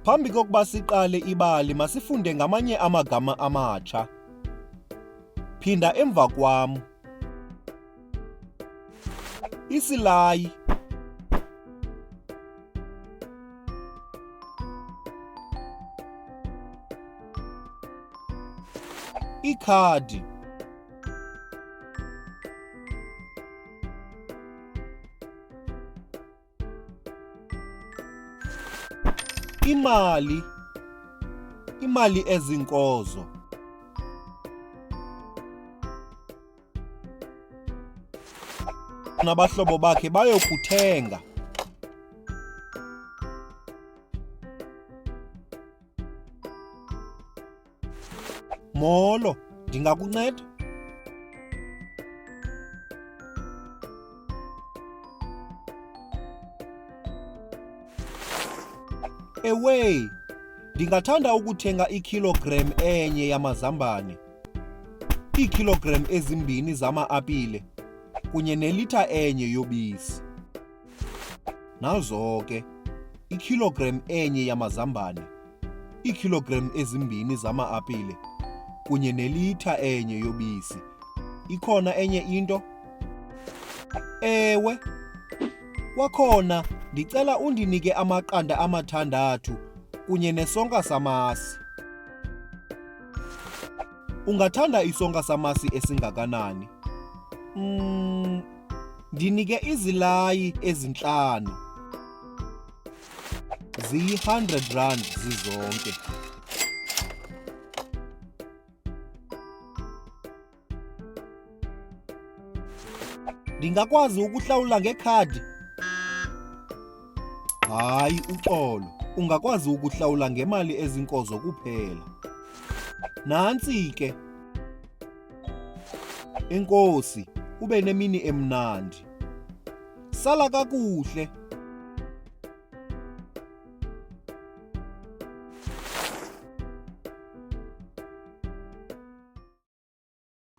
Phambi kokuba siqale ibali masifunde ngamanye amagama amatsha. Phinda emva kwam. Isilayi. Ikhadi. Imali. Imali ezinkozo. Nabahlobo bakhe bayokuthenga. Molo, ndingakunceda? Ewe, ndingathanda ukuthenga ikhilogram enye yamazambane, iikhilogram ezimbini zama-apile kunye nelitha enye yobisi. Nazo ke, ikhilogram enye yamazambane, iikhilogram ezimbini zama-apile kunye nelitha enye yobisi. Ikhona enye into? Ewe. Kwakhona ndicela undinike amaqanda amathandathu kunye nesonka samasi. Ungathanda isonka samasi esingakanani? Ndinike izilayi ezintlanu. Ziyi-100 rand zizonke. Ndingakwazi ukuhlawula ngekhadi? Hayi, uxolo, ungakwazi ukuhlawula ngemali ezinkozo kuphela. Nantsi ke. Enkosi, ube nemini emnandi. Sala kakuhle.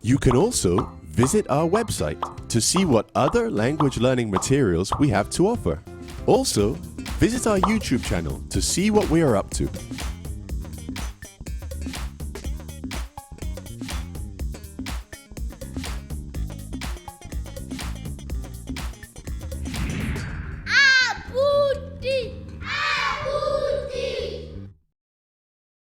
You can also visit our website to see what other language learning materials we have to offer. Also, visit our YouTube channel to see what we are up to.